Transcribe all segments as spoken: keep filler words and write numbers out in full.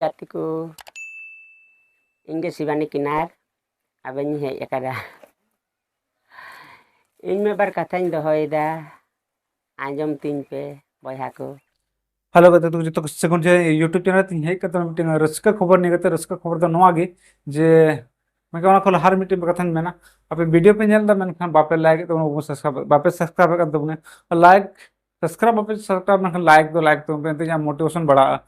ᱜᱟᱛᱮ ᱠᱚ, ᱤᱧ ᱜᱮ ᱥᱤᱵᱟᱱᱤ ᱠᱤᱱᱟᱨ, ᱟᱵᱮᱱ ᱤᱧ ᱦᱮᱡ ᱟᱠᱟᱫᱟ᱾ ᱤᱧ ᱢᱤᱫ ᱵᱟᱨ ᱠᱟᱛᱷᱟᱧ ᱫᱚᱦᱚᱭᱮᱫᱟ, ᱟᱸᱡᱚᱢ ᱛᱤᱧ ᱯᱮ ᱵᱚᱭᱦᱟ ᱠᱚ᱾ ᱦᱮᱞᱳ ᱜᱟᱛᱮ ᱛᱟᱠᱚ, ᱡᱚᱛᱚ ᱠᱚ ᱥᱟᱹᱜᱩᱱ ᱡᱮ YouTube ᱪᱮᱱᱮᱞ ᱛᱤᱧ ᱦᱮᱡ ᱠᱟᱛᱮ ᱢᱤᱫᱴᱮᱱ ᱨᱟᱹᱥᱠᱟᱹ ᱠᱷᱚᱵᱚᱨ ᱱᱤᱭᱟᱹ ᱠᱟᱛᱮ, ᱨᱟᱹᱥᱠᱟᱹ ᱠᱷᱚᱵᱚᱨ ᱫᱚ ᱱᱚᱣᱟ ᱜᱮ ᱡᱮ, ᱢᱮᱱᱠᱷᱟᱱ ᱚᱱᱟ ᱠᱷᱚᱱ ᱞᱟᱦᱟ ᱨᱮ ᱢᱤᱫᱴᱮᱱ ᱠᱟᱛᱷᱟᱧ ᱢᱮᱱᱟ, ᱟᱯᱮ ᱵᱷᱤᱰᱤᱭᱳ ᱯᱮ ᱧᱮᱞ ᱮᱫᱟ, ᱢᱮᱱᱠᱷᱟᱱ ᱵᱟᱯᱮ ᱞᱟᱭᱤᱠ ᱮᱫ ᱛᱟᱵᱚᱱᱟ, ᱵᱟᱵᱚᱱ ᱥᱟᱵᱥᱠᱨᱟᱭᱤᱵ, ᱵᱟᱯᱮ ᱥᱟᱵᱥᱠᱨᱟᱭᱤᱵ ᱮᱫ ᱠᱟᱱ ᱛᱟᱵᱚᱱᱟ᱾ ᱞᱟᱭᱤᱠ, ᱥᱟᱵᱥᱠᱨᱟᱭᱤᱵ, ᱢᱮᱱᱠᱷᱟᱱ ᱞᱟᱭᱤᱠ ᱫᱚ ᱞᱟᱭᱤᱠ ᱛᱟᱵᱚᱱ ᱯᱮ, ᱮᱱᱛᱮ ᱤᱧᱟᱹᱜ ᱢᱳᱴᱤᱵᱷᱮᱥᱚᱱ ᱵᱟᱲᱟᱜᱼᱟ᱾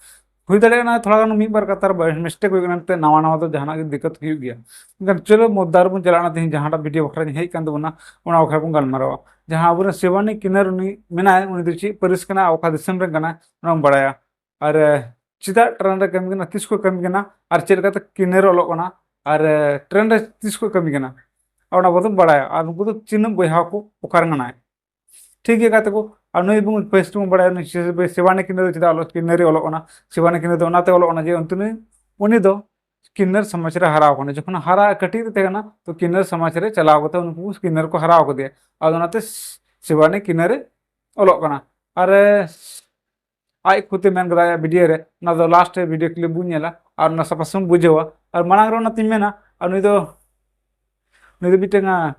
ᱦᱩᱭ ᱫᱟᱲᱮᱭᱟᱜᱼᱟ ᱛᱷᱚᱲᱟ ᱜᱟᱱ ᱢᱤᱫ ᱵᱟᱨ ᱠᱟᱛᱷᱟ ᱨᱮ ᱢᱤᱥᱴᱮᱠ ᱦᱩᱭᱩᱜ ᱠᱟᱱᱟ, ᱮᱱᱛᱮ ᱱᱟᱣᱟ ᱱᱟᱣᱟ ᱫᱚ ᱡᱟᱦᱟᱱᱟᱜ ᱜᱮ ᱫᱤᱠᱠᱟᱛ ᱦᱩᱭᱩᱜ ᱜᱮᱭᱟ᱾ ᱢᱮᱱᱠᱷᱟᱱ ᱪᱚᱞᱚ ᱢᱩᱫᱽᱫᱟ ᱨᱮᱵᱚᱱ ᱪᱟᱞᱟᱜᱼᱟ, ᱛᱮᱦᱮᱧ ᱡᱟᱦᱟᱸᱴᱟᱜ ᱵᱷᱤᱰᱤᱭᱳ ᱵᱟᱠᱷᱨᱟᱧ ᱦᱮᱡ ᱠᱟᱱ ᱛᱟᱵᱚᱱᱟ, ᱚᱱᱟ ᱵᱟᱠᱷᱨᱟ ᱵᱚᱱ ᱜᱟᱞᱢᱟᱨᱟᱣᱟ᱾ ᱡᱟᱦᱟᱸ ᱟᱵᱚᱨᱮᱱ ᱥᱤᱵᱟᱱᱤ ᱠᱤᱱᱟᱨ ᱩᱱᱤ ᱢᱮᱱᱟᱭ, ᱩᱱᱤ ᱫᱚ ᱪᱮᱫ ᱯᱟᱹᱨᱤᱥ ᱠᱟᱱᱟ, ᱚᱠᱟ ᱫᱤᱥᱚᱢ ᱨᱮᱱ ᱠᱟᱱᱟᱭ, ᱚᱱᱟ ᱵᱚᱱ ᱵᱟᱲᱟᱭᱟ᱾ ᱟᱨ ᱮ, ᱪᱮᱫᱟᱜ ᱴᱨᱮᱱ ᱨᱮ ᱠᱟᱹᱢᱤ ᱠᱟᱱᱟ, ᱛᱤᱥ ᱠᱷᱚᱱ ᱠᱟᱹᱢᱤ ᱠᱟᱱᱟ, ᱟᱨ ᱪᱮᱫ ᱞᱮᱠᱟᱛᱮ ᱠᱤᱱᱟᱨ ᱚᱞᱚᱜ ᱠᱟᱱᱟ, ᱟᱨ ᱮ, ᱴᱨᱮᱱ ᱨᱮ ᱛᱤᱥ ᱠᱷᱚᱱ ᱠᱟᱹᱢᱤ ᱠᱟᱱᱟ, ᱟᱨ ᱚᱱᱟ ᱵᱚᱱ ᱵᱟᱲᱟᱭᱟ᱾ ᱟᱨ ᱩᱱᱠᱩ ᱫᱚ ᱛᱤᱱᱟᱹᱜ ᱵᱚᱭᱦᱟ ᱠᱚ, ᱚᱠᱟᱨᱮ ᱢᱮᱱᱟᱭ᱾ ᱴᱷᱤᱠ ᱜᱮᱭᱟ ᱜᱟᱛᱮ ᱠᱚ, ᱟᱨ ᱱᱩᱭ ᱵᱚᱱ ᱯᱷᱮᱥ ᱵᱚᱱ ᱵᱟᱲᱟᱭᱟ, ᱱᱩᱭ ᱥᱤ-, ᱥᱤᱵᱟᱱᱤ ᱠᱤᱱᱟᱨ ᱫᱚ ᱪᱮᱫᱟᱜ ᱚᱞᱚᱜ, ᱠᱤᱱᱟᱨᱤ ᱚᱞᱚᱜ ᱠᱟᱱᱟ? ᱥᱤᱵᱟᱱᱤ ᱠᱤᱱᱟᱨ ᱫᱚ ᱚᱱᱟᱛᱮ ᱚᱞᱚᱜ ᱠᱟᱱᱟ ᱡᱮ ᱚᱱᱛᱮ ᱱᱩᱭ, ᱩᱱᱤ ᱫᱚ ᱠᱤᱱᱟᱨ ᱥᱚᱢᱟᱡᱽ ᱨᱮ ᱦᱟᱨᱟ ᱟᱠᱟᱱᱟ᱾ ᱡᱚᱠᱷᱚᱱ ᱦᱟᱨᱟ ᱠᱟᱹᱴᱤᱡ ᱨᱮ ᱛᱟᱦᱮᱸ ᱠᱟᱱᱟ, ᱛᱚ ᱠᱤᱱᱟᱨ ᱥᱚᱢᱟᱡᱽ ᱨᱮ ᱪᱟᱞᱟᱣ ᱠᱟᱛᱮ ᱩᱱᱠᱩ ᱠᱤᱱᱟᱨ ᱠᱚ ᱦᱟᱨᱟ ᱟᱠᱟᱫᱮᱭᱟ᱾ ᱟᱫᱚ ᱚᱱᱟᱛᱮ ᱥᱤᱵᱟᱱᱤ ᱠᱤᱱᱟᱨ ᱨᱮ ᱚᱞᱚᱜ ᱠᱟᱱᱟ᱾ ᱟᱨ ᱮ, ᱟᱡ ᱠᱷᱩᱫ ᱮ ᱢᱮᱱ ᱠᱟᱫᱟ ᱟᱭᱟᱜ ᱵᱷᱤᱰᱤᱭᱳ ᱨᱮ, ᱚᱱᱟ ᱫᱚ ᱞᱟᱥᱴ ᱨᱮ ᱵᱷᱤᱰᱤᱭᱳ ᱠᱞᱤᱯ ᱵᱚᱱ ᱧᱮᱞᱟ ᱟᱨ ᱚᱱᱟ ᱥᱟᱯᱟᱥ ᱵᱚᱱ ᱵᱩᱡᱷᱟᱹᱣᱟ᱾ ᱟᱨ ᱢᱟᱲᱟᱝ ᱨᱮ ᱚᱱᱟᱛᱤᱧ ᱢᱮᱱᱟ, ᱟᱨ ᱱᱩᱭ ᱫᱚ, ᱱᱩᱭ ᱫᱚ ᱢᱤᱫᱴᱟᱝ, ᱟ,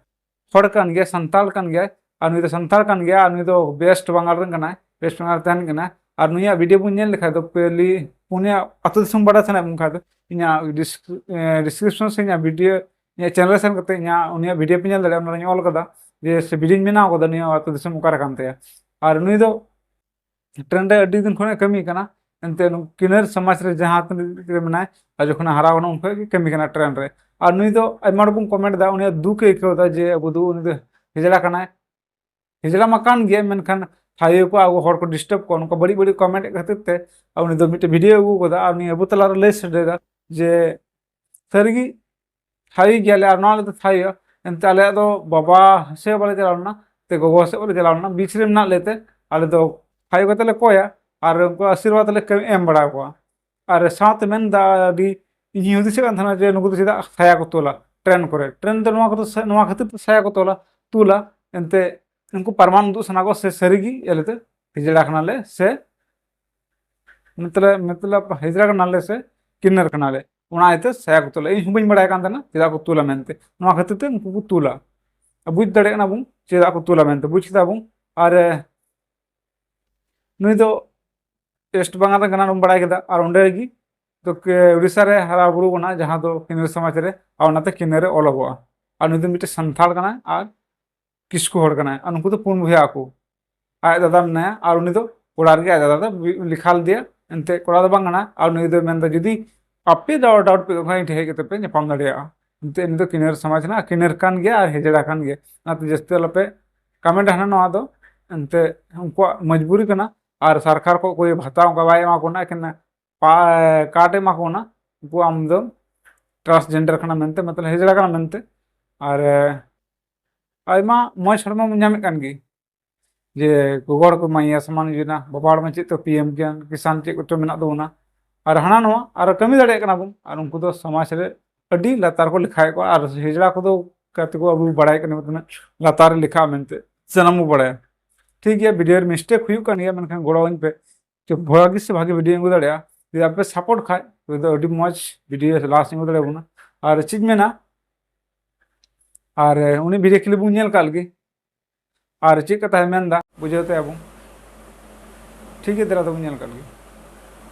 ᱦᱚᱲ ᱠᱟᱱ ᱜᱮᱭᱟᱭ, ᱥᱟᱱᱛᱟᱲ ᱠᱟᱱ ᱜᱮᱭᱟᱭ, ᱟᱨ ᱱᱩᱭ ᱫᱚ ᱥᱟᱱᱛᱟᱲ ᱠᱟᱱ ᱜᱮᱭᱟᱭ, ᱟᱨ ᱱᱩᱭ ᱫᱚ ᱣᱮᱥᱴ ᱵᱟᱝᱜᱟᱞ ᱨᱮᱱ ᱠᱟᱱᱟᱭ, ᱣᱮᱥᱴ ᱵᱟᱝᱜᱟᱞ ᱨᱮ ᱛᱟᱦᱮᱱ ᱠᱟᱱᱟᱭ᱾ ᱟᱨ ᱱᱩᱭᱟᱜ ᱵᱷᱤᱰᱤᱭᱳ ᱵᱚᱱ ᱧᱮᱞ ᱞᱮᱠᱷᱟᱡ ᱫᱚ ᱯᱮᱞᱤ ᱯᱩᱱᱭᱟ ᱟᱹᱛᱩ ᱫᱤᱥᱚᱢ ᱵᱟᱲᱟᱭ ᱥᱟᱱᱟᱭᱮᱫ ᱵᱚᱱ ᱠᱷᱟᱡ ᱫᱚ ᱤᱧᱟᱹᱜ ᱰᱤᱥ-, ᱮ, ᱰᱤᱥᱠᱨᱤᱯᱥᱚᱱ ᱥᱮ ᱤᱧᱟᱹᱜ ᱵᱷᱤᱰᱤᱭᱳ, ᱤᱧᱟᱹᱜ ᱪᱮᱱᱮᱞ ᱨᱮ ᱥᱮᱱ ᱠᱟᱛᱮ ᱤᱧᱟᱹᱜ ᱩᱱᱤᱭᱟᱜ ᱵᱷᱤᱰᱤᱭᱳ ᱯᱮ ᱧᱮᱞ ᱫᱟᱲᱮᱭᱟᱜᱼᱟ, ᱚᱱᱟ ᱨᱮᱧ ᱚᱞ ᱠᱟᱫᱟ ᱡᱮ ᱥᱮ ᱵᱷᱤᱰᱤᱭᱳᱧ ᱵᱮᱱᱟᱣ ᱠᱟᱫᱟ ᱱᱩᱭᱟᱜ ᱟᱹᱛᱩ ᱫᱤᱥᱚᱢ ᱚᱠᱟᱨᱮ ᱠᱟᱱ ᱛᱟᱭᱟ᱾ ᱟᱨ ᱱᱩᱭ ᱫᱚ ᱴᱨᱮᱱ ᱨᱮ ᱟᱹᱰᱤ ᱫᱤᱱ ᱠᱷᱚᱱᱮ ᱠᱟᱹᱢᱤ ᱠᱟᱱᱟ, ᱮᱱᱛᱮ ᱱᱩ-, ᱠᱤᱱᱟᱨ ᱥᱚᱢᱟᱡᱽ ᱨᱮ ᱡᱟᱦᱟᱸ ᱛᱤᱱᱟᱹᱜ ᱜᱮ ᱢᱮᱱᱟᱭ, ᱟᱨ ᱡᱚᱠᱷᱚᱱᱮ ᱦᱟᱨᱟ ᱠᱟᱱᱟ ᱩᱱ ᱠᱷᱚᱱ ᱜᱮ ᱠᱟᱹᱢᱤ ᱠᱟᱱᱟ ᱴᱨᱮᱱ ᱨᱮ᱾ ᱟᱨ ᱱᱩᱭ ᱫᱚ ᱟᱭᱢᱟ ᱦᱚᱲ ᱵᱚᱱ ᱠᱚᱢᱮᱱᱴ ᱮᱫᱟ, ᱩᱱᱤᱭᱟᱜ ᱫᱩᱠ ᱮ ᱟᱹᱭᱠᱟᱹᱣ ᱮᱫᱟ ᱡᱮ ᱟᱵᱚ ᱫᱚ ᱩᱱᱤ ᱫᱚ ᱦᱤᱡᱲᱟ ᱠᱟᱱᱟᱭ, ᱦᱤᱡᱲᱟ ᱢᱟ ᱠᱟᱱ ᱜᱮᱭᱟ, ᱢᱮᱱᱠᱷᱟᱱ ᱛᱷᱟᱭᱚ ᱠᱚ ᱟᱵᱚ ᱦᱚᱲ ᱠᱚ ᱰᱤᱥᱴᱟᱨᱵ ᱠᱚᱣᱟ, ᱱᱚᱝᱠᱟ ᱵᱟᱹᱲᱤᱡ ᱵᱟᱹᱲᱤᱡ ᱠᱚᱢᱮᱱᱴ ᱮᱫ ᱠᱷᱟᱹᱛᱤᱨ ᱛᱮ ᱟᱨ ᱩᱱᱤ ᱫᱚ ᱢᱤᱫᱴᱮᱱ ᱵᱷᱤᱰᱤᱭᱳ ᱟᱹᱜᱩ ᱠᱟᱫᱟ ᱟᱨ ᱩᱱᱤ ᱟᱵᱚ ᱛᱟᱞᱟᱨᱮ ᱞᱟᱹᱭ ᱥᱮᱴᱮᱨ ᱮᱫᱟ ᱡᱮ ᱥᱟᱹᱨᱤᱜᱮ ᱛᱷᱟᱭᱚ ᱜᱮᱭᱟᱞᱮ ᱟᱨ ᱱᱚᱣᱟ ᱟᱞᱮ ᱫᱚ ᱛᱷᱟᱭᱚ, ᱮᱱᱛᱮ ᱟᱞᱮᱭᱟᱜ ᱫᱚ ᱵᱟᱵᱟ ᱥᱮᱫ ᱵᱟᱞᱮ ᱪᱟᱞᱟᱣ ᱞᱮᱱᱟ, ᱛᱮ ᱜᱚᱜᱚ ᱥᱮᱫ ᱵᱟᱞᱮ ᱪᱟᱞᱟᱣ ᱞᱮᱱᱟ, ᱵᱤᱪ ᱨᱮ ᱢᱮᱱᱟᱜ ᱞᱮ ᱛᱮ ᱟᱞᱮ ᱫᱚ ᱛᱷᱟᱭᱚ ᱠᱟᱛᱮ ᱞᱮ ᱠᱚᱭᱟ ᱟᱨ ᱩᱱᱠᱩ ᱟᱥᱤᱨᱵᱟᱫᱽ ᱞᱮ ᱠᱟᱹ-, ᱮᱢ ᱵᱟᱲᱟ ᱠᱚᱣᱟ᱾ ᱟᱨ ᱥᱟᱶᱛᱮ ᱢᱮᱱᱫᱟ ᱟᱹᱰᱤ, ᱤᱧ ᱦᱩᱫᱤᱥᱮᱫ ᱠᱟᱱ ᱛᱟᱦᱮᱱᱟ ᱡᱮ ᱱᱩᱠᱩ ᱫᱚ ᱪᱮᱫᱟᱜ ᱥᱟᱭᱟ ᱠᱚ ᱛᱚᱞᱟ ᱴᱨᱮᱱ ᱠᱚᱨᱮ? ᱴᱨᱮᱱ ᱫᱚ ᱱᱚᱣᱟ ᱠᱚᱫᱚ ᱥᱟ-, ᱱᱚᱣᱟ ᱠᱷᱟᱹᱛᱤᱨ ᱛᱮ ᱥᱟᱭᱟ ᱠᱚ ᱛᱚᱞᱟ, ᱛᱩᱞᱟ, ᱮᱱᱛᱮ ᱩᱱᱠᱩ ᱯᱨᱚᱢᱟᱱ ᱩᱫᱩᱜ ᱥᱟᱱᱟ ᱠᱚᱣᱟ ᱥᱮ ᱥᱟᱹᱨᱤᱜᱮ ᱟᱞᱮ ᱫᱚ ᱦᱤᱡᱲᱟ ᱠᱟᱱᱟᱞᱮ ᱥᱮ ᱢᱚᱛᱞᱚᱵ ᱢᱚᱛᱞᱚᱵ ᱦᱤᱡᱲᱟ ᱠᱟᱱᱟᱞᱮ ᱥᱮ ᱠᱤᱱᱟᱹᱨ ᱠᱟᱱᱟᱞᱮ, ᱚᱱᱟ ᱤᱭᱟᱹᱛᱮ ᱥᱟᱭᱟ ᱠᱚ ᱛᱚᱞᱟ᱾ ᱤᱧ ᱦᱚᱸ ᱵᱟᱹᱧ ᱵᱟᱲᱟᱭ ᱠᱟᱱ ᱛᱟᱦᱮᱱᱟ ᱪᱮᱫᱟᱜ ᱠᱚ ᱛᱚᱞᱟ ᱢᱮᱱᱛᱮ, ᱱᱚᱣᱟ ᱠᱷᱟᱹᱛᱤᱨ ᱛᱮ ᱩᱱᱠᱩ ᱠᱚ ᱛᱚᱞᱟ᱾ ᱵᱩᱡᱽ ᱫᱟᱲᱮᱭᱟᱜ ᱠᱟᱱᱟ ᱵᱚᱱ ᱪᱮᱫᱟᱜ ᱠᱚ ᱛᱚᱞᱟ ᱢᱮᱱᱛᱮ, ᱵᱩᱡᱽ ᱠᱮᱫᱟ ᱵᱚᱱ᱾ ᱟᱨ ᱱᱩᱭ ᱫᱚ ᱳᱭᱮᱥᱴ ᱵᱟᱝᱜᱟᱞ ᱨᱮᱱ ᱠᱟᱱᱟ, ᱵᱟᱲᱟᱭ ᱠᱮᱫᱟ᱾ ᱟᱨ ᱚᱸᱰᱮ ᱜᱮ ᱛᱚ ᱠᱮ-, ᱩᱲᱤᱥᱥᱟ ᱨᱮ ᱦᱟᱨᱟ ᱵᱩᱨᱩ ᱠᱟᱱᱟ, ᱡᱟᱦᱟᱸ ᱫᱚ ᱠᱤᱱᱟᱹᱨ ᱥᱚᱢᱟᱡᱽ ᱨᱮ, ᱟᱨ ᱚᱱᱟᱛᱮ ᱠᱤᱱᱟᱹᱨ ᱨᱮ ᱚᱞᱚᱜᱚᱜᱼᱟ᱾ ᱟᱨ ᱱᱩᱭ ᱫᱚ ᱢᱤᱫᱴᱮᱱ ᱥᱟᱱᱛᱟᱲ ᱠᱟᱱᱟᱭ ᱟᱨ ᱠᱤᱥᱠᱩ ᱦᱚᱲ ᱠᱟᱱᱟᱭ, ᱟᱨ ᱱᱩᱠᱩ ᱫᱚ ᱯᱩᱱ ᱵᱚᱭᱦᱟ ᱟᱠᱚ᱾ ᱟᱡ ᱫᱟᱫᱟ ᱢᱮᱱᱟᱭᱟ, ᱟᱨ ᱩᱱᱤ ᱫᱚ ᱚᱲᱟᱜ ᱨᱮᱜᱮ ᱟᱡ ᱫᱟᱫᱟ ᱫᱚ ᱵᱤ-, ᱞᱮᱠᱷᱟ ᱞᱮᱫᱮᱭᱟ, ᱮᱱᱛᱮ ᱠᱚᱲᱟ ᱫᱚ ᱵᱟᱝ ᱠᱟᱱᱟ᱾ ᱟᱨ ᱩᱱᱤ ᱫᱚ ᱢᱮᱱᱫᱟ, ᱡᱩᱫᱤ ᱟᱯᱮ ᱫᱚ ᱰᱟᱣᱩᱴ ᱯᱮ ᱠᱷᱟᱱ ᱤᱧ ᱴᱷᱮᱱ ᱦᱮᱡ ᱠᱟᱛᱮ ᱯᱮ ᱧᱟᱯᱟᱢ ᱫᱟᱲᱮᱭᱟᱜᱼᱟ᱾ ᱮᱱᱛᱮ ᱩᱱᱤ ᱫᱚ ᱠᱤᱱᱟᱹᱨ ᱥᱚᱢᱟᱡᱽ ᱨᱮᱱᱟᱜ, ᱠᱤᱱᱟᱹᱨ ᱠᱟᱱ ᱜᱮᱭᱟ ᱟᱨ ᱦᱤᱡᱲᱟ ᱠᱟᱱ ᱜᱮᱭᱟ, ᱚᱱᱟᱛᱮ ᱡᱟᱹᱥᱛᱤ ᱟᱞᱚᱯᱮ ᱠᱚᱢᱮᱱᱴ ᱦᱟᱱᱟ ᱱᱚᱣᱟ ᱫᱚ᱾ ᱮᱱᱛᱮ ᱩᱱᱠᱩᱣᱟᱜ ᱢᱚᱡᱽᱵᱩᱨᱤ ᱠᱟᱱᱟ, ᱟᱨ ᱥᱚᱨᱠᱟᱨ ᱠᱚ ᱚᱠᱚᱭ ᱵᱷᱟᱛᱟ ᱚᱱᱠᱟ ᱵᱟᱭ ᱮᱢᱟ ᱠᱚ ᱠᱟᱱᱟ, ᱮᱠᱮᱱ ᱯᱟ-, ᱠᱟᱨᱰ ᱮᱢᱟ ᱠᱚ ᱠᱟᱱᱟ, ᱩᱱᱠᱩ ᱟᱢ ᱫᱚ ᱴᱨᱟᱱᱥᱡᱮᱱᱰᱟᱨ ᱠᱟᱱᱟ ᱢᱮᱱᱛᱮ, ᱢᱚᱛᱞᱚᱵ ᱦᱤᱡᱲᱟ ᱠᱟᱱᱟ ᱢᱮᱱᱛᱮ᱾ ᱟᱨ ᱟᱭᱢᱟ ᱢᱚᱡᱽ ᱦᱚᱲᱢᱚ ᱵᱚᱱ ᱧᱟᱢᱮᱫ ᱠᱟᱱ ᱜᱮ, ᱡᱮ ᱜᱚᱜᱚ ᱦᱚᱲ ᱠᱚ ᱮᱢᱟᱭᱟ ᱥᱚᱢᱟᱱ ᱡᱳᱡᱚᱱᱟ, ᱵᱟᱵᱟ ᱦᱚᱲ ᱢᱟ ᱪᱮᱫ ᱛᱚ ᱯᱤ ᱮᱢ ᱠᱤᱥᱟᱱ ᱪᱮᱫ ᱠᱚᱪᱚ ᱢᱮᱱᱟᱜ ᱛᱟᱵᱚᱱᱟ, ᱟᱨ ᱦᱟᱱᱟ ᱱᱚᱣᱟ, ᱟᱨ ᱠᱟᱹᱢᱤ ᱫᱟᱲᱮᱭᱟᱜ ᱠᱟᱱᱟ ᱵᱚᱱ᱾ ᱟᱨ ᱩᱱᱠᱩ ᱫᱚ ᱥᱚᱢᱟᱡᱽ ᱨᱮ ᱟᱹᱰᱤ ᱞᱟᱛᱟᱨ ᱠᱚ ᱞᱮᱠᱷᱟᱭᱮᱫ ᱠᱚᱣᱟ᱾ ᱟᱨ ᱦᱤᱡᱲᱟ ᱠᱚᱫᱚ ᱠᱟᱛᱮ ᱠᱚ ᱟᱵᱚ ᱵᱟᱲᱟᱭ ᱠᱟᱱᱟ ᱛᱤᱱᱟᱹᱜ ᱞᱟᱛᱟᱨ ᱨᱮ ᱞᱮᱠᱷᱟᱜᱼᱟ ᱢᱮᱱᱛᱮ, ᱥᱟᱱᱟᱢ ᱵᱚ ᱵᱟᱲᱟᱭᱟ᱾ ᱴᱷᱤᱠ ᱜᱮᱭᱟ, ᱵᱷᱤᱰᱤᱭᱳ ᱨᱮ ᱢᱤᱥᱴᱮᱠ ᱦᱩᱭᱩᱜ ᱠᱟᱱ ᱜᱮᱭᱟ, ᱢᱮᱱᱠᱷᱟᱱ ᱜᱚᱲᱚ ᱟᱹᱧ ᱯᱮ᱾ ᱪᱮ ᱵᱷᱟᱜᱤ ᱥᱮ ᱵᱷᱟᱜᱤ ᱵᱷᱤᱰᱤᱭᱳ ᱟᱹᱜᱩ ᱫᱟᱲᱮᱭᱟᱜᱼᱟ᱾ ᱡᱩᱫᱤ ᱟᱯᱮ ᱥᱟᱯᱳᱨᱴ ᱠᱷᱟᱡ, ᱛᱚᱵᱮ ᱫᱚ ᱟᱹᱰᱤ ᱢᱚᱡᱽ ᱵᱷᱤᱰᱤᱭᱳ ᱞᱟᱥᱴ ᱟᱹᱜᱩ ᱫᱟᱲᱮᱭᱟᱵᱚᱱᱟ᱾ ᱟᱨ ᱪᱮᱫ ᱢᱮᱱᱟ, ᱟᱨ ᱩᱱᱤ ᱵᱷᱤᱰᱤᱭᱳ ᱠᱞᱤᱯ ᱵᱚᱱ ᱧᱮᱞ ᱠᱟᱜ ᱞᱮᱜᱮ, ᱟᱨ ᱪᱮᱫ ᱠᱟᱛᱷᱟᱭ ᱢᱮᱱᱫᱟ ᱵᱩᱡᱷᱟᱹᱣ ᱛᱟᱭᱟᱵᱚᱱ᱾ ᱴᱷᱤᱠ ᱜᱮᱭᱟ, ᱫᱮᱞᱟ ᱛᱟᱵᱚᱱ ᱧᱮᱞ ᱠᱟᱜ ᱞᱮᱜᱮ᱾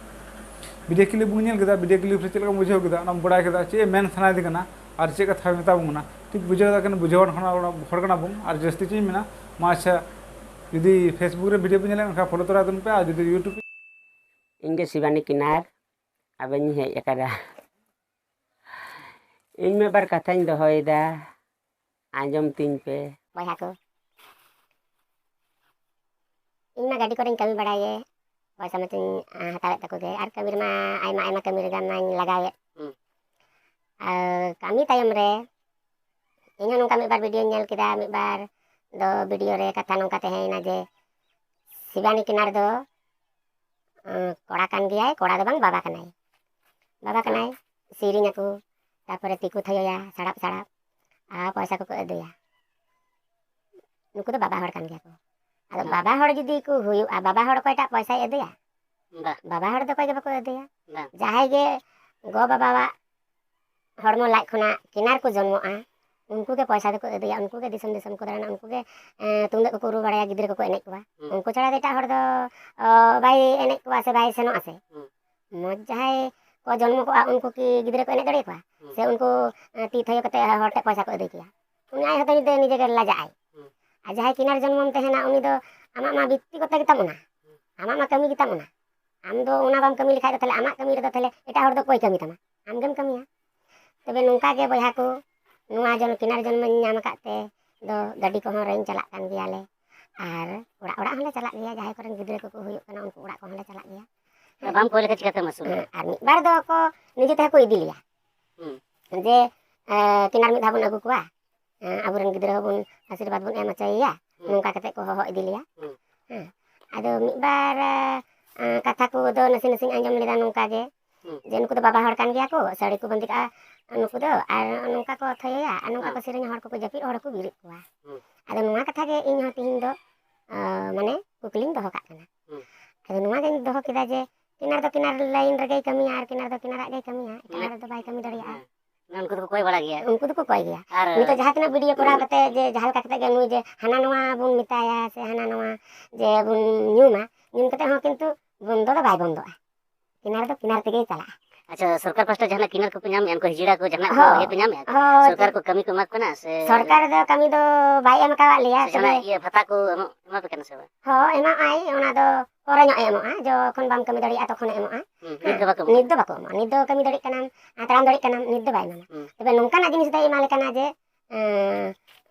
ᱵᱷᱤᱰᱤᱭᱳ ᱠᱞᱤᱯ ᱵᱚᱱ ᱧᱮᱞ ᱠᱮᱫᱟ, ᱵᱷᱤᱰᱤᱭᱳ ᱠᱞᱤᱯ ᱨᱮ ᱪᱮᱫ ᱞᱮᱠᱟᱢ ᱵᱩᱡᱷᱟᱹᱣ ᱠᱮᱫᱟ, ᱚᱱᱟᱢ ᱵᱟᱲᱟᱭ ᱠᱮᱫᱟ, ᱪᱮᱫ ᱮ ᱢᱮᱱ ᱥᱟᱱᱟᱭᱮᱫᱮ ᱠᱟᱱᱟ ᱟᱨ ᱪᱮᱫ ᱠᱟᱛᱷᱟᱭ ᱢᱮᱛᱟ ᱵᱚᱱ ᱠᱟᱱᱟ᱾ ᱴᱷᱤᱠ ᱵᱩᱡᱷᱟᱹᱣ ᱫᱟ ᱠᱟᱱᱟ, ᱵᱩᱡᱷᱟᱹᱣᱟᱱ ᱦᱚᱲ ᱠᱟᱱᱟ ᱵᱚᱱ᱾ ᱟᱨ ᱡᱟᱹᱥᱛᱤ ᱪᱮᱫ ᱤᱧ ᱢᱮᱱᱟ, ᱢᱟ ᱟᱪᱪᱷᱟ, ᱡᱩᱫᱤ Facebook ᱨᱮ ᱵᱷᱤᱰᱤᱭᱳ ᱯᱮ ᱧᱮᱞᱮᱫ ᱠᱷᱟᱱ ᱯᱷᱚᱞᱳ ᱛᱚᱨᱟ ᱛᱟᱵᱚᱱ ᱯᱮ, ᱟᱨ ᱡᱩᱫᱤ YouTube ᱤᱧ ᱜᱮ ᱥᱤᱵᱟᱱᱤ ᱠᱤᱱᱟᱨ ᱟᱵᱮᱱ ᱤᱧ ᱦᱮᱡ ᱟᱠᱟᱱᱟ᱾ ᱤᱧ ᱢᱤᱫ ᱵᱟᱨ ᱠᱟᱛᱷᱟᱧ ᱫᱚᱦᱚᱭᱮᱫᱟ, ᱟᱸᱡᱚᱢ ᱛᱤᱧ ᱯᱮ᱾ ᱵᱚᱭᱦᱟ ᱠᱚ, ᱤᱧ ᱢᱟ ᱜᱟᱹᱰᱤ ᱠᱚᱨᱮᱧ ᱠᱟᱹᱢᱤ ᱵᱟᱲᱟᱭ ᱜᱮ, ᱯᱚᱭᱥᱟ ᱢᱟᱛᱚᱧ, ᱟᱸ, ᱦᱟᱛᱟᱣᱮᱫ ᱛᱟᱠᱚ ᱜᱮ, ᱟᱨ ᱠᱟᱹᱢᱤ ᱨᱮᱢᱟ ᱟᱭᱢᱟ ᱟᱭᱢᱟ ᱠᱟᱹᱢᱤ ᱨᱮᱜᱮ ᱢᱟᱧ ᱞᱟᱜᱟᱣᱮᱫ᱾ ᱦᱩᱸ᱾ ᱟᱨ ᱠᱟᱹᱢᱤ ᱛᱟᱭᱚᱢ ᱨᱮ ᱤᱧ ᱦᱚᱸ ᱱᱚᱝᱠᱟ ᱢᱤᱫ ᱵᱟᱨ ᱵᱷᱤᱰᱤᱭᱳᱧ ᱧᱮᱞ ᱠᱮᱫᱟ, ᱢᱤᱫ ᱵᱟᱨ ᱫᱚ ᱵᱷᱤᱰᱤᱭᱳ ᱨᱮ ᱠᱟᱛᱷᱟ ᱱᱚᱝᱠᱟ ᱛᱟᱦᱮᱸᱭᱮᱱᱟ ᱡᱮ ᱥᱤᱵᱟᱱᱤ ᱠᱤᱱᱟᱨ ᱫᱚ, ᱟᱸ, ᱠᱚᱲᱟ ᱠᱟᱱ ᱜᱮᱭᱟᱭ, ᱠᱚᱲᱟ ᱫᱚ ᱵᱟᱝ, ᱵᱟᱵᱟ ᱠᱟᱱᱟᱭ, ᱵᱟᱵᱟ ᱠᱟᱱᱟᱭ, ᱥᱮᱨᱮᱧ ᱟᱠᱚ, ᱛᱟᱨᱯᱚᱨᱮ ᱛᱤᱠᱩ ᱛᱷᱟᱭᱚᱭᱟ ᱥᱟᱲᱟᱯ ᱥᱟᱲᱟᱯ, ᱟᱨ ᱯᱚᱭᱥᱟ ᱠᱚᱠᱚ ᱟᱹᱫᱟᱹᱭᱟ᱾ ᱱᱩᱠᱩ ᱫᱚ ᱵᱟᱵᱟ ᱦᱚᱲ ᱠᱟᱱ ᱜᱮᱭᱟ ᱠᱚ᱾ ᱟᱫᱚ ᱦᱮᱸ᱾ ᱵᱟᱵᱟ ᱦᱚᱲ ᱡᱩᱫᱤ ᱠᱚ ᱦᱩᱭᱩᱜᱼᱟ, ᱵᱟᱵᱟ ᱦᱚᱲ ᱚᱠᱚᱭᱴᱟᱜ ᱯᱚᱭᱥᱟᱭ ᱟᱹᱫᱟᱹᱭᱟ? ᱵᱟᱵᱟ ᱦᱚᱲ ᱫᱚ ᱚᱠᱚᱭ ᱜᱮ ᱵᱟᱠᱚ ᱟᱹᱫᱟᱹᱭᱟ᱾ ᱡᱟᱦᱟᱸᱭ ᱜᱮ ᱜᱚ ᱵᱟᱵᱟᱣᱟᱜ ᱦᱚᱲᱢᱚ ᱞᱟᱡ ᱠᱷᱚᱱᱟᱜ ᱠᱤᱱᱟᱨ ᱠᱚ ᱡᱚᱱᱢᱚᱜᱼᱟ, ᱩᱱᱠᱩ ᱜᱮ ᱯᱚᱭᱥᱟ ᱫᱚᱠᱚ ᱟᱹᱫᱟᱹᱭᱟ, ᱩᱱᱠᱩ ᱜᱮ ᱫᱤᱥᱚᱢ ᱫᱤᱥᱚᱢ ᱠᱚ ᱫᱟᱬᱟᱱᱟ, ᱩᱱᱠᱩ ᱜᱮ ᱮᱸ, ᱛᱩᱢᱫᱟᱹᱜ ᱠᱚᱠᱚ ᱨᱩ ᱵᱟᱲᱟᱭᱟ, ᱜᱤᱫᱽᱨᱟᱹ ᱠᱚᱠᱚ ᱮᱱᱮᱡ ᱠᱚᱣᱟ᱾ ᱦᱩᱸ᱾ ᱩᱱᱠᱩ ᱪᱷᱟᱲᱟ ᱫᱚ ᱮᱴᱟᱜ ᱦᱚᱲ ᱫᱚ ᱚ, ᱵᱟᱭ ᱮᱱᱮᱡ ᱠᱚᱣᱟ ᱥᱮ ᱵᱟᱭ ᱥᱮᱱᱚᱜᱼᱟ ᱥᱮ᱾ ᱦᱩᱸ᱾ ᱢᱚᱡᱽ ᱡᱟᱦᱟᱸᱭ ᱠᱚ ᱡᱚᱱᱢᱚ ᱠᱚᱜᱼᱟ, ᱩᱱᱠᱩ ᱠᱤ ᱜᱤᱫᱽᱨᱟᱹ ᱠᱚ ᱮᱱᱮᱡ ᱫᱟᱲᱮᱭᱟᱠᱚᱣᱟ? ᱦᱩᱸ᱾ ᱥᱮ ᱩᱱᱠᱩ ᱮᱸ, ᱛᱤ ᱛᱷᱟᱭᱚ ᱠᱟᱛᱮ ᱦᱚᱲ ᱴᱷᱮᱱ ᱯᱚᱭᱥᱟ ᱠᱚ ᱟᱹᱫᱟᱹᱭ ᱠᱮᱭᱟ? ᱩᱱᱤ ᱟᱡ ᱦᱚᱸᱛᱚ ᱱᱤᱡᱮ ᱱᱤᱡᱮ ᱜᱮ ᱞᱟᱡᱟᱜᱼᱟᱭ᱾ ᱦᱩᱸ᱾ ᱟᱨ ᱡᱟᱦᱟᱸᱭ ᱠᱤᱱᱟᱨ ᱡᱚᱱᱢᱚᱢ ᱛᱟᱦᱮᱱᱟ, ᱩᱱᱤ ᱫᱚ ᱟᱢᱟᱜ ᱢᱟ ᱵᱤᱛᱛᱤ ᱠᱚᱛᱮ ᱜᱮᱛᱟᱢ ᱚᱱᱟ᱾ ᱦᱩᱸ᱾ ᱟᱢᱟᱜ ᱢᱟ ᱠᱟᱹᱢᱤ ᱜᱮᱛᱟᱢ ᱚᱱᱟ᱾ ᱟᱢ ᱫᱚ ᱚᱱᱟ ᱵᱟᱢ ᱠᱟᱹᱢᱤ ᱞᱮᱠᱷᱟᱡ ᱫᱚ ᱛᱟᱦᱞᱮ ᱟᱢᱟᱜ ᱠᱟᱹᱢᱤ ᱨᱮᱫᱚ ᱛᱟᱦᱞᱮ ᱮᱴᱟᱜ ᱦᱚᱲ ᱫᱚ ᱚᱠᱚᱭ ᱠᱟᱹᱢᱤ ᱛᱟᱢᱟ? ᱟᱢ ᱜᱮᱢ ᱠᱟᱹᱢᱤᱭᱟ᱾ ᱛᱚᱵᱮ ᱱᱚᱝᱠᱟ ᱜᱮ ᱵᱚᱭᱦᱟ ᱠᱚ, ᱱᱚᱣᱟ ᱡᱚᱱ-, ᱠᱤᱱᱟᱨ ᱡᱚᱱᱢᱚᱧ ᱧᱟᱢ ᱟᱠᱟᱫ ᱛᱮ ᱫᱚ ᱜᱟᱹᱰᱤ ᱠᱚᱦᱚᱸ ᱨᱮᱧ ᱪᱟᱞᱟᱜ ᱠᱟᱱ ᱜᱮᱭᱟᱞᱮ᱾ ᱟᱨ ᱚᱲᱟᱜ ᱚᱲᱟᱜ ᱦᱚᱸᱞᱮ ᱪᱟᱞᱟᱜ ᱜᱮᱭᱟ, ᱡᱟᱦᱟᱸᱭ ᱠᱚᱨᱮᱱ ᱜᱤᱫᱽᱨᱟᱹ ᱠᱚᱠᱚ ᱦᱩᱭᱩᱜ ᱠᱟᱱᱟ, ᱩᱱᱠᱩ ᱚᱲᱟᱜ ᱠᱚᱦᱚᱸᱞᱮ ᱪᱟᱞᱟᱜ ᱜᱮᱭᱟ᱾ ᱵᱟᱢ ᱠᱚᱭ ᱞᱮᱠᱷᱟᱱ ᱪᱤᱠᱟᱹᱛᱮᱢ ᱟᱹᱥᱩᱞᱚᱜᱼᱟ? ᱦᱮᱸ, ᱟᱨ ᱢᱤᱫ ᱵᱟᱨ ᱫᱚ ᱠᱚ ᱱᱤᱡᱮ ᱛᱮᱦᱚᱸ ᱠᱚ ᱤᱫᱤ ᱞᱮᱭᱟ᱾ ᱦᱩᱸ᱾ ᱡᱮ, ᱮ, ᱠᱤᱱᱟᱨ ᱢᱤᱫ ᱫᱷᱟᱣ ᱵᱚᱱ ᱟᱹᱜᱩ ᱠᱚᱣᱟ, ᱮ, ᱟᱵᱚᱨᱮᱱ ᱜᱤᱫᱽᱨᱟᱹ ᱦᱚᱸᱵᱚᱱ ᱟᱥᱤᱨᱵᱟᱫᱽ ᱵᱚᱱ ᱮᱢ ᱦᱚᱪᱚᱭᱮᱭᱟ, ᱦᱩᱸ᱾ ᱱᱚᱝᱠᱟ ᱠᱟᱛᱮ ᱠᱚ ᱦᱚᱦᱚ ᱤᱫᱤ ᱞᱮᱭᱟ᱾ ᱦᱩᱸ᱾ ᱦᱮᱸ᱾ ᱟᱫᱚ ᱢᱤᱫ ᱵᱟᱨ, ᱮ, ᱮ, ᱠᱟᱛᱷᱟ ᱠᱚᱫᱚ ᱱᱟᱥᱮ ᱱᱟᱥᱮᱧ ᱟᱸᱡᱚᱢ ᱞᱮᱫᱟ ᱱᱚᱝᱠᱟ ᱜᱮ, ᱦᱩᱸ᱾ ᱡᱮ ᱱᱩᱠᱩ ᱫᱚ ᱵᱟᱵᱟ ᱦᱚᱲ ᱠᱟᱱ ᱜᱮᱭᱟ ᱠᱚ, ᱥᱟᱹᱲᱤ ᱠᱚ ᱵᱟᱸᱫᱮ ᱠᱟᱜᱼᱟ ᱱᱩᱠᱩ ᱫᱚ, ᱟᱨ ᱱᱚᱝᱠᱟ ᱠᱚ ᱛᱷᱚᱭᱚᱭᱟ, ᱟᱨ ᱱᱚᱝᱠᱟ ᱠᱚ ᱦᱮᱸ᱾ ᱥᱮᱨᱮᱧᱟ, ᱦᱚᱲ ᱠᱚᱠᱚ ᱡᱟᱹᱯᱤᱫ, ᱦᱚᱲ ᱠᱚ ᱵᱮᱨᱮᱫ ᱠᱚᱣᱟ᱾ ᱦᱩᱸ᱾ ᱟᱫᱚ ᱱᱚᱣᱟ ᱠᱟᱛᱷᱟ ᱜᱮ ᱤᱧ ᱦᱚᱸ ᱛᱤᱦᱤᱧ ᱫᱚ, ᱮ, ᱢᱟᱱᱮ ᱠᱩᱠᱞᱤᱧ ᱫᱚᱦᱚ ᱠᱟᱜ ᱠᱟᱱᱟ᱾ ᱦᱩᱸ᱾ ᱟᱫᱚ ᱱᱚᱣᱟ ᱜᱤᱧ ᱫᱚᱦᱚ ᱠᱮᱫᱟ ᱡᱮ ᱠᱤᱱᱟᱨ ᱫᱚ ᱠᱤᱱᱟᱨ ᱞᱟᱭᱤᱱ ᱨᱮᱜᱮᱭ ᱠᱟᱹᱢᱤᱭᱟ ᱟᱨ ᱠᱤᱱᱟᱨ ᱫᱚ ᱠᱤᱱᱟᱨᱟᱜ ᱜᱮᱭ ᱠᱟᱹᱢᱤᱭᱟ, ᱮᱴᱟᱜ ᱢᱟᱱᱮ ᱦᱚᱲ ᱫᱚ ᱵᱟᱭ ᱠᱟᱹᱢᱤ ᱫᱟᱲᱮᱭᱟᱜᱼᱟ᱾ ᱦᱮᱸ᱾ ᱢᱟᱱᱮ ᱩᱱᱠᱩ ᱫᱚᱠᱚ ᱠᱚᱭ ᱵᱟᱲᱟ ᱜᱮᱭᱟ᱾ ᱩᱱᱠᱩ ᱫᱚᱠᱚ ᱠᱚᱭ ᱜᱮᱭᱟ᱾ ᱟᱨ ᱱᱤᱛᱚᱜ ᱡᱟᱦᱟᱸ ᱛᱤᱱᱟᱹᱜ ᱵᱷᱤᱰᱤᱭᱳ ᱠᱚᱨᱟᱣ ᱠᱟᱛᱮ ᱡᱮ ᱡᱟᱦᱟᱸ ᱞᱮᱠᱟ ᱠᱟᱛᱮ ᱜᱮ ᱱᱩᱭ ᱡᱮ ᱦᱟᱱᱟ ᱱᱚᱣᱟ ᱵᱚᱱ ᱢᱮᱛᱟᱭᱟ ᱥᱮ ᱦᱟᱱᱟ ᱱᱚᱣᱟ ᱡᱮ ᱵᱚᱱ ᱧᱩᱢᱟ, ᱧᱩᱢ ᱠᱟᱛᱮ ᱦᱚᱸ ᱠᱤᱱᱛᱩ ᱵᱚᱱᱫᱚ ᱫᱚ ᱵᱟᱭ ᱵᱚᱱᱫᱚᱜᱼᱟ᱾ ᱠᱤᱱᱟᱨ ᱫᱚ ᱠᱤᱱᱟᱨ ᱛᱮᱜᱮᱭ ᱪᱟᱞᱟᱜᱼᱟ᱾ ᱟᱪᱪᱷᱟ, ᱥᱚᱨᱠᱟᱨ ᱯᱟᱥᱴᱟ ᱡᱟᱦᱟᱱᱟᱜ ᱠᱤᱱᱟᱨ ᱠᱚᱯᱮ ᱧᱟᱢᱮᱜᱼᱟ? ᱩᱱᱠᱩ ᱦᱤᱡᱲᱟ ᱠᱚ ᱡᱟᱦᱟᱱᱟᱜ ᱠᱚ ᱦᱳᱭ᱾ ᱤᱭᱟᱹ ᱯᱮ ᱧᱟᱢᱮᱜᱼᱟ? ᱦᱳᱭ᱾ ᱥᱚᱨᱠᱟᱨ ᱠᱚ ᱠᱟᱹᱢᱤ ᱠᱚ ᱮᱢᱟ ᱠᱚ ᱠᱟᱱᱟ ᱥᱮ? ᱥᱚᱨᱠᱟᱨ ᱫᱚ ᱠᱟᱹᱢᱤ ᱫᱚ ᱵᱟᱭ ᱮᱢ ᱟᱠᱟᱣᱟᱫ ᱞᱮᱭᱟ, ᱥᱮ ᱛᱚᱵᱮ ᱡᱟᱦᱟᱱᱟᱜ ᱤᱭᱟᱹ ᱵᱷᱟᱛᱟ ᱠᱚ ᱮᱢᱚᱜ, ᱮᱢᱟ ᱯᱮ ᱠᱟᱱᱟ ᱥᱮ ᱵᱟᱝ? ᱦᱚᱸ, ᱮᱢᱚᱜ ᱟᱭ, ᱚᱱᱟ ᱫᱚ ᱯᱚᱨᱮ ᱧᱚᱜ ᱮ ᱮᱢᱚᱜᱼᱟ, ᱡᱚᱠᱷᱚᱱ ᱵᱟᱢ ᱠᱟᱹᱢᱤ ᱫᱟᱲᱮᱭᱟᱜᱼᱟ ᱛᱚᱠᱷᱚᱱᱮ ᱮᱢᱚᱜᱼᱟ᱾ ᱦᱩᱸ, ᱱᱤᱛ ᱫᱚ ᱵᱟᱠᱚ ᱮᱢᱚᱜᱼᱟ? ᱱᱤᱛ ᱫᱚ ᱵᱟᱠᱚ ᱮᱢᱚᱜᱼᱟ, ᱱᱤᱛ ᱫᱚ ᱠᱟᱹᱢᱤ ᱫᱟᱲᱮᱭᱟᱜ ᱠᱟᱱᱟᱢ, ᱟᱨ ᱛᱟᱲᱟᱢ ᱫᱟᱲᱮᱭᱟᱜ ᱠᱟᱱᱟᱢ, ᱱᱤᱛ ᱫᱚ ᱵᱟᱭ ᱮᱢᱟᱢᱟ᱾ ᱦᱩᱸ᱾ ᱛᱚᱵᱮ ᱱᱚᱝᱠᱟᱱᱟᱜ ᱡᱤᱱᱤᱥ ᱫᱚᱭ ᱮᱢᱟ ᱞᱮ ᱠᱟᱱᱟ ᱡᱮ, ᱮᱸ,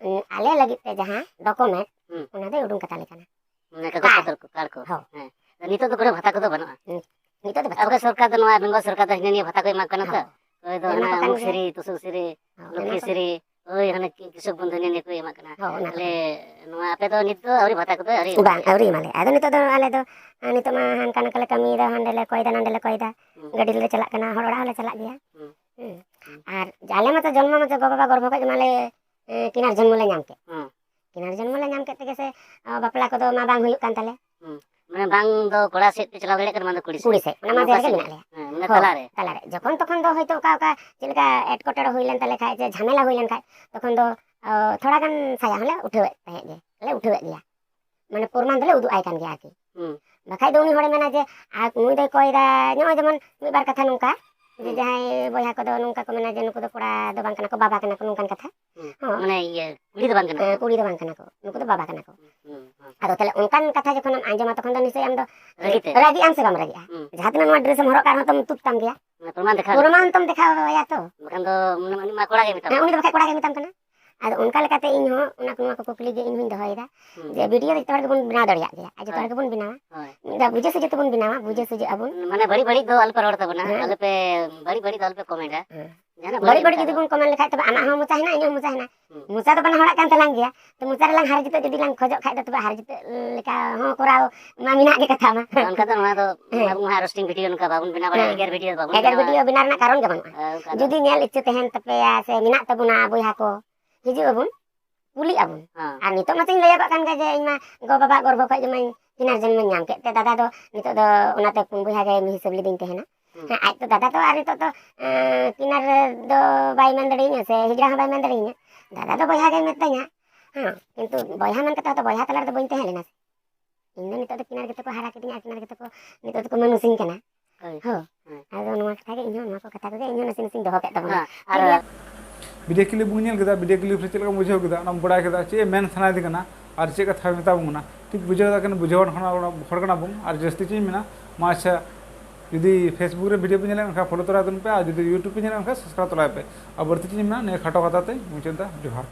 ᱟᱞᱮ ᱞᱟᱹᱜᱤᱫ ᱛᱮ ᱡᱟᱦᱟᱸ ᱰᱚᱠᱩᱢᱮᱱᱴ, ᱦᱩᱸ᱾ ᱚᱱᱟ ᱫᱚᱭ ᱩᱰᱩᱝ ᱠᱟᱛᱟ ᱞᱮ ᱠᱟᱱᱟ᱾ ᱢᱟᱱᱮ ᱠᱟᱜᱚᱡᱽ ᱠᱟᱨᱰ᱾ ᱯᱚᱛᱨᱚ ᱠᱚ, ᱠᱟᱨᱰ ᱠᱚ᱾ ᱦᱚᱸ᱾ ᱦᱮᱸ᱾ ᱱᱤᱛᱚᱜ ᱫᱚ ᱠᱳᱱᱳ ᱵᱷᱟᱛᱟ ᱠᱚᱫᱚ ᱵᱟᱹᱱᱩᱜᱼᱟ? ᱦᱩᱸ᱾ ᱱᱤᱛᱚᱜ ᱫᱚ ᱵᱟᱹᱪᱩᱜ᱾ ᱟᱵᱚ ᱥᱚᱨᱠᱟᱨ ᱫᱚ ᱱᱚᱣᱟ ᱵᱮᱝᱜᱚᱞ ᱥᱚᱨᱠᱟᱨ ᱫᱚ ᱦᱤᱱᱟᱹ ᱱᱤᱭᱟᱹ ᱵᱷᱟᱛᱟ ᱠᱚ ᱮᱢᱟ ᱠᱚ ᱠᱟᱱᱟ ᱛᱚ᱾ ᱦᱚᱸ᱾ ᱦᱳᱭ ᱫᱚ ᱮᱢᱟ ᱠᱚ ᱦᱟᱱᱟ ᱠᱟᱱ ᱜᱮᱭᱟ᱾ ᱢᱩᱥᱨᱤ, ᱛᱩᱥᱩ ᱥᱤᱨᱤ, ᱦᱚᱸ, ᱞᱩᱠᱷᱤ ᱮᱢᱟ ᱠᱚ ᱠᱟᱱ ᱥᱤᱨᱤ, ᱜᱮᱭᱟ᱾ ᱦᱳᱭ ᱦᱟᱱᱮ ᱠᱤ-, ᱠᱤᱪᱷᱩᱠ ᱵᱚᱱᱫᱷᱩ ᱦᱤᱱᱟᱹ ᱱᱤᱭᱟᱹ ᱠᱚ ᱮᱢᱟ ᱠᱟᱱᱟ᱾ ᱦᱚᱸ, ᱮᱢᱟ ᱠᱚ ᱛᱟᱦᱞᱮ ᱠᱟᱱ ᱜᱮᱭᱟ᱾ ᱱᱚᱣᱟ ᱟᱯᱮ ᱫᱚ ᱱᱤᱛ ᱫᱚ ᱟᱹᱣᱨᱤ ᱵᱷᱟᱛᱟ ᱠᱚᱫᱚ ᱟᱹᱣᱨᱤ ᱮᱢᱟ ᱵᱟᱝ, ᱯᱮᱭᱟ? ᱟᱹᱣᱨᱤ ᱮᱢᱟ ᱞᱮᱭᱟ᱾ ᱟᱫᱚ ᱱᱤᱛᱚᱜ ᱫᱚ ᱟᱞᱮ ᱫᱚ, ᱱᱤᱛᱚᱜ ᱢᱟ ᱦᱟᱱᱠᱟ ᱱᱟᱝᱠᱟ ᱞᱮ ᱠᱟᱹᱢᱤᱭᱮᱫᱟ, ᱦᱟᱸᱰᱮ ᱞᱮ ᱠᱚᱭᱫᱟ, ᱱᱟᱸᱰᱮ ᱞᱮ ᱠᱚᱭᱫᱟ᱾ ᱦᱩᱸ᱾ ᱜᱟᱹᱰᱤ ᱨᱮᱞᱮ ᱪᱟᱞᱟᱜ ᱠᱟᱱᱟ, ᱦᱚᱲ ᱚᱲᱟᱜ ᱦᱚᱸᱞᱮ ᱪᱟᱞᱟᱜ ᱜᱮᱭᱟ᱾ ᱦᱩᱸ᱾ ᱦᱩᱸ᱾ ᱦᱩᱸ᱾ ᱟᱨ ᱟᱞᱮ ᱢᱟᱛᱚ ᱡᱚᱱᱢᱚ ᱢᱟᱛᱚ ᱜᱚ ᱵᱟᱵᱟ ᱜᱚᱨᱵᱷᱚ ᱠᱷᱚᱡ ᱜᱮ ᱢᱟᱞᱮ, ᱮ, ᱠᱤᱱᱟᱨ ᱡᱚᱱᱢᱚ ᱞᱮ ᱧᱟᱢ ᱠᱮᱫ᱾ ᱦᱩᱸ᱾ ᱠᱤᱱᱟᱨ ᱡᱚᱱᱢᱚ ᱞᱮ ᱧᱟᱢ ᱠᱮᱫ ᱛᱮᱜᱮ ᱥᱮ, ᱚ, ᱵᱟᱯᱞᱟ ᱠᱚᱫᱚ ᱢᱟ ᱵᱟᱝ ᱦᱩᱭᱩᱜ ᱠᱟᱱ ᱛᱟᱞᱮ᱾ ᱦᱩᱸ᱾ ᱢᱟᱱᱮ ᱵᱟᱝ ᱫᱚ ᱠᱚᱲᱟ ᱥᱮᱫ ᱯᱮ ᱪᱟᱞᱟᱣ ᱫᱟᱲᱮᱭᱟᱜ ᱠᱟᱱᱟ, ᱵᱟᱝ ᱫᱚ ᱠᱩᱲᱤ ᱥᱮᱫ᱾ ᱠᱩᱲᱤ ᱥᱮᱫ, ᱚᱱᱟ ᱢᱟᱡᱷᱮ ᱨᱮᱜᱮ ᱢᱮᱱᱟᱜ ᱞᱮᱭᱟ᱾ ᱦᱮᱸ, ᱢᱟᱱᱮ ᱦᱳᱭ, ᱛᱟᱞᱟᱨᱮ᱾ ᱛᱟᱞᱟᱨᱮ᱾ ᱡᱚᱠᱷᱚᱱ ᱛᱚᱠᱷᱚᱱ ᱫᱚ ᱦᱚᱭᱛᱳ ᱚᱠᱟ, ᱚᱠᱟ ᱪᱮᱫ ᱞᱮᱠᱟ ᱮᱴᱠᱮᱴᱚᱬᱮ ᱦᱩᱭ ᱞᱮᱱ ᱛᱟᱞᱮ ᱠᱷᱟᱡ, ᱡᱮ ᱡᱷᱟᱢᱮᱞᱟ ᱦᱩᱭ ᱞᱮᱱ ᱠᱷᱟᱡ, ᱛᱚᱠᱷᱚᱱ ᱫᱚ, ᱚ, ᱛᱷᱚᱲᱟ ᱜᱟᱱ ᱥᱟᱭᱟ ᱦᱚᱸᱞᱮ ᱩᱴᱷᱟᱹᱣᱮᱫ ᱛᱟᱦᱮᱸᱫ ᱜᱮ, ᱞᱮ ᱩᱴᱷᱟᱹᱣᱮᱫ ᱜᱮᱭᱟ᱾ ᱢᱟᱱᱮ ᱯᱨᱚᱢᱟᱱ ᱫᱚᱞᱮ ᱩᱫᱩᱜ ᱟᱭ ᱠᱟᱱ ᱜᱮᱭᱟ ᱟᱨᱠᱤ᱾ ᱦᱩᱸ᱾ ᱵᱟᱠᱷᱟᱡ ᱫᱚ ᱩᱱᱤ ᱦᱚᱲᱮ ᱢᱮᱱᱟ ᱡᱮ, ᱟᱨ ᱱᱩᱭ ᱫᱚᱭ ᱠᱚᱭ ᱫᱟ, ᱱᱚᱜᱼᱚᱭ ᱡᱮᱢᱚᱱ ᱢᱤᱫ ᱵᱟᱨ ᱠᱟᱛᱷᱟ ᱱᱚᱝᱠᱟ, ᱡᱮ ᱦᱩᱸ᱾ ᱡᱟᱦᱟᱸᱭ ᱵᱚᱭᱦᱟ ᱠᱚᱫᱚ ᱱᱚᱝᱠᱟ ᱠᱚ ᱢᱮᱱᱟ ᱡᱮ, ᱱᱩᱠᱩ ᱫᱚ ᱠᱚᱲᱟ ᱫᱚ ᱵᱟᱝ ᱠᱟᱱᱟ ᱠᱚ, ᱵᱟᱵᱟ ᱠᱟᱱᱟ ᱠᱚ, ᱱᱚᱝᱠᱟᱱ ᱠᱟᱛᱷᱟ᱾ ᱦᱩᱸ᱾ ᱦᱚᱸ᱾ ᱢᱟᱱᱮ ᱤᱭᱟᱹ, ᱠᱩᱲᱤ ᱫᱚ ᱵᱟᱝ ᱠᱟᱱᱟ ᱠᱚ᱾ ᱦᱮᱸ, ᱠᱩᱲᱤ ᱫᱚ ᱵᱟᱝ ᱠᱟᱱᱟ ᱠᱚ, ᱱᱩᱠᱩ ᱫᱚ ᱵᱟᱵᱟ ᱠᱟᱱᱟ ᱠᱚ᱾ ᱦᱩᱸ, ᱦᱩᱸ᱾ ᱟᱫᱚ ᱛᱟᱦᱞᱮ ᱚᱱᱠᱟᱱ ᱠᱟᱛᱷᱟ ᱡᱚᱠᱷᱚᱱᱮᱢ ᱟᱸᱡᱚᱢᱟ, ᱛᱚᱠᱷᱚᱱ ᱫᱚ ᱱᱤᱥᱪᱳᱭ ᱟᱢ ᱫᱚ ᱨᱟᱹᱜᱤ ᱛᱮ? ᱨᱟᱹᱜᱤᱜ ᱟᱢ ᱥᱮ ᱵᱟᱢ ᱨᱟᱹᱜᱤᱜᱼᱟ? ᱦᱩᱸ᱾ ᱡᱟᱦᱟᱸ ᱛᱤᱱᱟᱹᱜ ᱱᱚᱣᱟ dress ᱮᱢ ᱦᱚᱨᱚᱜ ᱠᱟᱜ ᱨᱮᱦᱚᱸ ᱛᱚᱢ ᱛᱩᱫ ᱛᱟᱢ ᱜᱮᱭᱟ᱾ ᱢᱟᱱᱮ ᱯᱨᱚᱢᱟᱱ ᱫᱮᱠᱷᱟᱣ ᱯᱨᱚᱢᱟᱱ ᱞᱟᱹᱜᱤᱫ᱾ ᱛᱚᱢ ᱫᱮᱠᱷᱟᱣ ᱟᱭᱟ ᱛᱚ᱾ ᱵᱟᱠᱷᱟᱱ ᱫᱚ ᱢᱟᱱᱮ ᱩᱱᱤ ᱢᱟ ᱠᱚᱲᱟ ᱜᱮ ᱢᱮᱛᱟᱢ ᱦᱮᱸ, ᱠᱟᱱᱟ᱾ ᱩᱱᱤ ᱫᱚ ᱵᱟᱠᱷᱟᱡ ᱠᱚᱲᱟ ᱜᱮ ᱢᱮᱛᱟᱢ ᱠᱟᱱᱟ᱾ ᱟᱫᱚ ᱚᱱᱠᱟ ᱞᱮᱠᱟᱛᱮ ᱤᱧ ᱦᱚᱸ ᱚᱱᱟ ᱠᱚ, ᱱᱚᱣᱟ ᱠᱚ ᱠᱩᱠᱞᱤ ᱜᱮ ᱤᱧ ᱦᱚᱸᱧ ᱫᱚᱦᱚᱭᱮᱫᱟ᱾ ᱦᱩᱸ᱾ ᱡᱮ video ᱫᱚ ᱡᱚᱛᱚ ᱦᱚᱲ ᱜᱮᱵᱚᱱ ᱵᱮᱱᱟᱣ ᱫᱟᱲᱮᱭᱟᱜ ᱜᱮᱭᱟ᱾ ᱟᱨ ᱡᱚᱛᱚ ᱦᱳᱭ᱾ ᱦᱚᱲ ᱜᱮᱵᱚᱱ ᱵᱮᱱᱟᱣᱟ᱾ ᱦᱳᱭ᱾ ᱢᱤᱫ ᱫᱷᱟᱣ ᱵᱩᱡᱷᱟᱹᱣ ᱥᱩᱡᱷᱟᱹᱣ ᱛᱮᱵᱚᱱ ᱵᱮᱱᱟᱣᱟ, ᱵᱩᱡᱷᱟᱹᱣ ᱦᱩᱸ᱾ ᱥᱩᱡᱷᱟᱹᱜ ᱟᱵᱚᱱ᱾ ᱢᱟᱱᱮ ᱵᱟᱹᱲᱤᱡ ᱵᱟᱹᱲᱤᱡ ᱫᱚ ᱟᱞᱚᱯᱮ ᱨᱚᱲ ᱛᱟᱵᱚᱱᱟ᱾ ᱦᱮᱸ᱾ ᱟᱞᱚᱯᱮ ᱵᱟᱹᱲᱤᱡ ᱵᱟᱹᱲᱤᱡ ᱫᱚ ᱟᱞᱚᱯᱮ comment-ᱟ᱾ ᱦᱮᱸ᱾ ᱡᱟᱦᱟᱱᱟᱜ ᱵᱟᱹᱲᱤᱡ ᱵᱟᱹᱲᱤᱡ ᱵᱟᱹᱲᱤᱡ ᱡᱩᱫᱤ ᱵᱚᱱ comment ᱞᱮᱠᱷᱟᱡ, ᱛᱚᱵᱮ ᱟᱢᱟᱜ ᱦᱚᱸ ᱢᱚᱪᱟ ᱦᱮᱱᱟᱜ, ᱤᱧᱟᱹᱜ ᱦᱚᱸ ᱢᱚᱪᱟ ᱦᱮᱱᱟᱜ᱾ ᱦᱩᱸ᱾ ᱢᱚᱪᱟ ᱫᱚ ᱵᱟᱱᱟ ᱦᱚᱲᱟᱜ ᱠᱟᱱ ᱛᱟᱞᱟᱝ ᱜᱮᱭᱟ᱾ ᱛᱚ ᱢᱚᱪᱟ ᱨᱮᱞᱟᱝ ᱦᱟᱨ ᱡᱩᱛᱟᱹᱜ ᱡᱩᱫᱤ ᱞᱟᱝ ᱠᱷᱚᱡᱚᱜ ᱠᱷᱟᱡ ᱫᱚ, ᱛᱚᱵᱮ ᱦᱟᱨ ᱡᱩᱛᱟᱹᱜ ᱞᱮᱠᱟ ᱦᱚᱸ ᱠᱚᱨᱟᱣ ᱢᱟ ᱢᱮᱱᱟᱜ ᱜᱮ ᱠᱟᱛᱷᱟ ᱢᱟ᱾ ᱚᱱᱠᱟ ᱫᱚ ᱱᱚᱣᱟ ᱫᱚ ᱦᱮᱸ᱾ ᱟᱵᱚ ᱢᱟ roasting video ᱱᱚᱝᱠᱟ ᱵᱟᱵᱚᱱ ᱵᱮᱱᱟᱣ ᱵᱟᱲᱟᱭᱟ, ᱦᱮᱸ᱾ ᱮᱜᱮᱨ video ᱫᱚ ᱵᱟᱵᱚᱱ ᱮᱜᱮᱨ ᱵᱮᱱᱟᱣᱟ᱾ Video ᱵᱮᱱᱟᱣ ᱨᱮᱱᱟᱜ ᱠᱟᱨᱚᱱ ᱜᱮ ᱵᱟᱹᱱᱩᱜᱼᱟ᱾ ᱦᱮᱸ, ᱚᱱᱠᱟ ᱫᱚ᱾ ᱡᱩᱫᱤ ᱧᱮᱞ ᱤᱪᱪᱷᱟᱹ ᱛᱟᱦᱮᱱ ᱛᱟᱯᱮᱭᱟ ᱥᱮ ᱢᱮᱱᱟᱜ ᱛᱟᱵᱚᱱᱟ ᱵᱚᱭᱦᱟ ᱠᱚ, ᱦᱤᱡᱩᱜ ᱟᱵᱚᱱ, ᱠᱩᱞᱤᱜ ᱟᱵᱚᱱ᱾ ᱦᱮᱸ᱾ ᱟᱨ ᱱᱤᱛᱚᱜ ᱢᱟᱛᱚᱧ ᱞᱟᱹᱭ ᱟᱠᱟᱫ ᱠᱟᱱ ᱜᱮ ᱡᱮ ᱤᱧ ᱢᱟ ᱜᱚ ᱵᱟᱵᱟ ᱜᱚᱨᱵᱷᱚ ᱠᱷᱚᱡ ᱜᱮ ᱢᱟᱧ ᱠᱤᱱᱟᱨ ᱡᱚᱱᱢᱚᱧ ᱧᱟᱢ ᱠᱮᱫ ᱛᱮ, ᱫᱟᱫᱟ ᱫᱚ ᱱᱤᱛᱚᱜ ᱫᱚ ᱚᱱᱟᱛᱮ ᱯᱩᱱ ᱵᱚᱭᱦᱟ ᱜᱮ ᱦᱤᱥᱟᱹᱵ ᱞᱮᱫᱤᱧ ᱛᱟᱦᱮᱱᱟ᱾ ᱦᱩᱸ᱾ ᱦᱮᱸ, ᱟᱡ ᱫᱚ ᱫᱟᱫᱟ ᱫᱚ ᱟᱨ ᱱᱤᱛᱚᱜ ᱫᱚ, ᱮᱸ, ᱠᱤᱱᱟᱨ ᱫᱚ ᱵᱟᱭ ᱢᱮᱱ ᱫᱟᱲᱮᱭᱟᱹᱧᱟ ᱥᱮ ᱦᱤᱡᱲᱟ ᱦᱚᱸ ᱵᱟᱭ ᱢᱮᱱ ᱫᱟᱲᱮᱭᱟᱹᱧᱟ᱾ ᱫᱟᱫᱟ ᱫᱚ ᱵᱚᱭᱦᱟ ᱜᱮᱭ ᱢᱤᱛᱟᱹᱧᱟ᱾ ᱦᱮᱸ, ᱠᱤᱱᱛᱩ ᱵᱚᱭᱦᱟ ᱢᱮᱱ ᱠᱟᱛᱮ ᱦᱚᱸᱛᱚ ᱵᱚᱭᱦᱟ ᱛᱟᱞᱟ ᱨᱮᱫᱚ ᱵᱟᱹᱧ ᱛᱟᱦᱮᱸ ᱞᱮᱱᱟ ᱥᱮ᱾ ᱤᱧ ᱫᱚ ᱱᱤᱛᱚᱜ ᱫᱚ ᱠᱤᱱᱟᱨ ᱜᱮᱛᱚ ᱠᱚ ᱦᱟᱨᱟ ᱠᱤᱫᱤᱧᱟ ᱟᱨ ᱠᱤᱱᱟᱨ ᱜᱮᱛᱚ ᱠᱚ ᱱᱤᱛᱚᱜ ᱫᱚᱠᱚ ᱢᱟᱹᱱᱩᱥᱤᱧ ᱠᱟᱱᱟ᱾ ᱦᱳᱭ᱾ ᱦᱳᱭ᱾ ᱦᱮᱸ᱾ ᱟᱫᱚ ᱱᱚᱣᱟ ᱠᱟᱛᱷᱟ ᱜᱮ ᱤᱧ ᱦᱚᱸ, ᱱᱚᱣᱟ ᱠᱚ ᱠᱟᱛᱷᱟ ᱠᱚᱜᱮ ᱤᱧ ᱦᱚᱸ ᱱᱟᱥᱮ ᱱᱟᱥᱮᱧ ᱫᱚᱦᱚ ᱠᱮᱫ ᱛᱟᱵᱚᱱᱟ᱾ ᱦᱮᱸ, ᱴᱷᱤᱠ ᱟᱨ ᱜᱮᱭᱟ᱾ Video clip ᱵᱚᱱ ᱧᱮᱞ ᱠᱮᱫᱟ, video clip ᱨᱮ ᱪᱮᱫ ᱞᱮᱠᱟᱢ ᱵᱩᱡᱷᱟᱹᱣ ᱠᱮᱫᱟ, ᱚᱱᱟᱢ ᱵᱟᱲᱟᱭ ᱠᱮᱫᱟ, ᱪᱮᱫ ᱮ ᱢᱮᱱ ᱥᱟᱱᱟᱭᱮᱫᱮ ᱠᱟᱱᱟ ᱟᱨ ᱪᱮᱫ ᱠᱟᱛᱷᱟᱭ ᱢᱮᱛᱟ ᱵᱚᱱ ᱠᱟᱱᱟ᱾ ᱴᱷᱤᱠ ᱵᱩᱡᱷᱟᱹᱣ ᱫᱟ ᱠᱟᱱᱟ, ᱵᱩᱡᱷᱟᱹᱣᱟᱱ ᱦᱚᱲ ᱠᱟᱱᱟ ᱵᱚᱱ᱾ ᱟᱨ ᱡᱟᱹᱥᱛᱤ ᱪᱮᱫ ᱤᱧ ᱢᱮᱱᱟ, ᱢᱟ ᱟᱪᱪᱷᱟ, ᱡᱩᱫᱤ Facebook ᱨᱮ video ᱯᱮ ᱧᱮᱞᱮᱫ ᱠᱷᱟᱱ follow ᱛᱚᱨᱟ ᱛᱟᱵᱚᱱ ᱯᱮ, ᱟᱨ ᱡᱩᱫᱤ YouTube ᱯᱮ ᱧᱮᱞᱮᱫ ᱠᱷᱟᱱ subscribe ᱛᱚᱨᱟᱭ ᱯᱮ᱾ ᱟᱨ ᱵᱟᱹᱲᱛᱤ ᱪᱮᱫ ᱤᱧ ᱢᱮᱱᱟ, ᱱᱤᱭᱟᱹ ᱠᱷᱟᱴᱚ ᱠᱟᱛᱷᱟ ᱛᱮᱧ ᱢᱩᱪᱟᱹᱫ ᱫᱟ᱾ ᱡᱚᱦᱟᱨ᱾